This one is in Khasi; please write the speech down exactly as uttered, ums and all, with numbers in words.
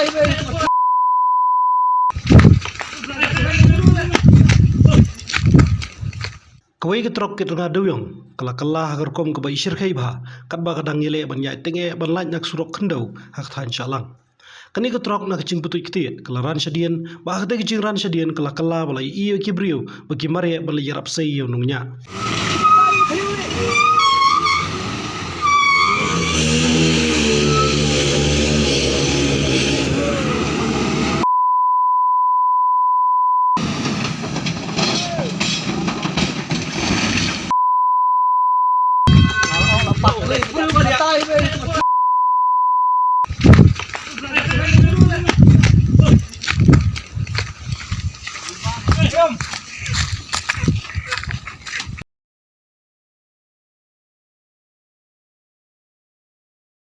Kawei ka trok kit rnga dewïong ka la kylla ha ka rukom kaba ishyrkhei bha, katba ka dang ïaleh ban ïaid tyngeh ban lait na ka surok khyndew ha ka thaiñ Shahlang. Kane ka trok na ka jingpyntuid ktieh ka la ran shadien, bad ha katei ka jingran shadien ka la kylla ba la ïohi ïa ki briew ba ki mareh ban leit ïarap sei ïa u nongñiah.